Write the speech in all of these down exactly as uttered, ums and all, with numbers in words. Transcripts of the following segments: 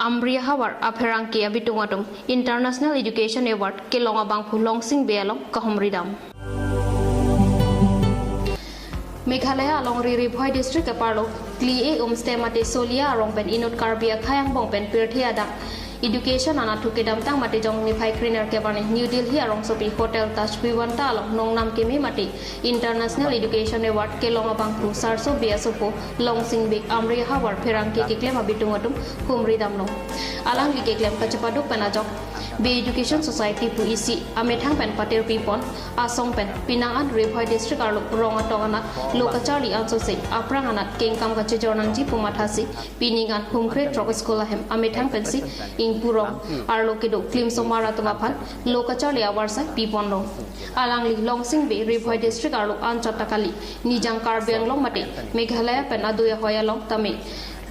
Amri ahavar apherangke abitung atum International Education Award kelong abangphu Longsing Bey along kahumri dam. Meghalaya alongri Ri Bhoi District aparlo kli-e umste mate Solia arong pen inut Karbi akhei angbong pen pirthe adang education anatthu kedamtang mate jong niphai krenerkep arni New Delhi arongsopi Hotel Taj Vivanta along nongnam keme mate International Education Award kelong abangphu Sarso Bey asopo Longsing Bey Amri ahavar pherangke keklem abitung atum humri damlo. Alangli keklem kachepaduk pen ajok Bey Education Society pu isi amethang pen patirpi pon asong pen penang an Ri Bhoi District arlo rong atong anat lo kacharli ansose aphrang anat kengkam kachejor nangji pu mathasi pining an humkre throk school ahem amethang pensi ingpu rong arlo kedo klimsomar atum aphan lo kacharli avarsai piponlo. Alangli Longsing Bey Ri Bhoi District arlo anchot ta kali, Nijang Karbi Anglong mate Meghalaya pen adui ahoi along tame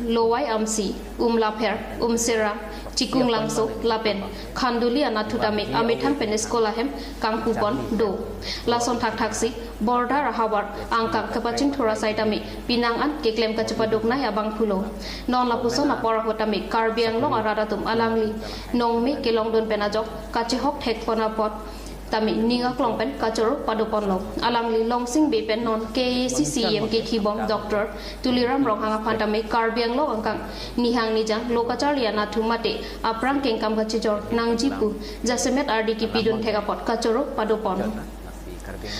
Lowai Amsi, Umlapher, Umserang, Chikunglangso lapen Khanduli anatthu tame amethang pen school ahem kangpu pon do. Lason thakthaksi border ahavar angkang kepachingthur asai tame penang an keklem kachepaduknei abangphulo. Non lapuson apor ahut tame Karbi Anglong arat atum alangli nongme kelongdun pen ajok kachehok thek pon apot tame ning aklong pen kachoro padoponlo. Alangli Longsing Bey pen non K A A C C E M kekhibom Doctor Tuliram Ronghang aphan tame Karbi Anglong angkang nihang nijang lo kacharli anatthu mate aphrang kengkam kachejor nangji pu jasemet ardi kipidun thek apot kachoro padopon.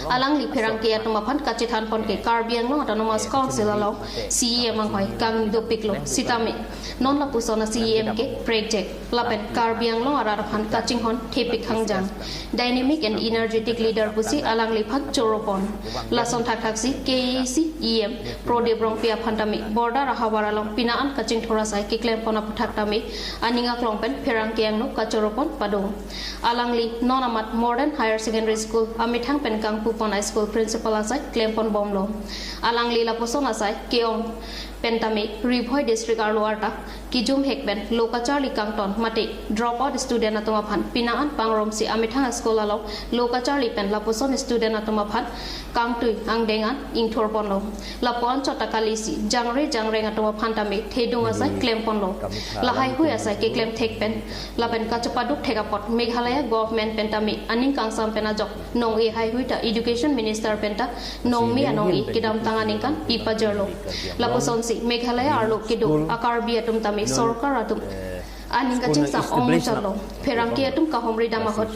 Alangli pherangke atum aphan kachethan pon ke Karbi Anglong Autonomous Council along C E M anghoi kangdopiklo sitame non lapuson a C E M ke prekjak lapen Karbi Anglong arat aphan kachinghon thepik hangjang dynamic and energetic leader pusi alangliphan choropon. Lason thakthaksi K A A C E M Prodip Rongpi aphan tame border ahavar along penang an kachingthur asai keklem pon aphuthak tame aning aklong pen pherangke angno kachoropon padung. Alangli non amat Modern Higher Secondary School amethang pen kangpu pon a school principal asai klem pon bomlo. Alangli lapuson asai ke-ong pen tame Ri Bhoi District arlo arta kejum hek pen lo kacharli kangton mate drop out student atum aphan penang an pangromsi amethang school along lo kacharli pen lapuson student atum aphan kangtui angdeng an ingthur ponlo. Lapu anchot ta kalisi jangre jangreng atum aphan tame thedung asai klem ponlo. Lahaihui asai keklem thek pen lapen kachepaduk thek apot Meghalaya government pen tame aning kangsam pen ajok nong-e haihui ta Education Minister pen ta nongme anong-e kedamtang aningkan pipajarlo. Lapusonsi Meghalaya arlo kedo a Karbi atum tame sorkar atum aning kachingsam ong muchotlo. Pherangke atum kahumri dam ahut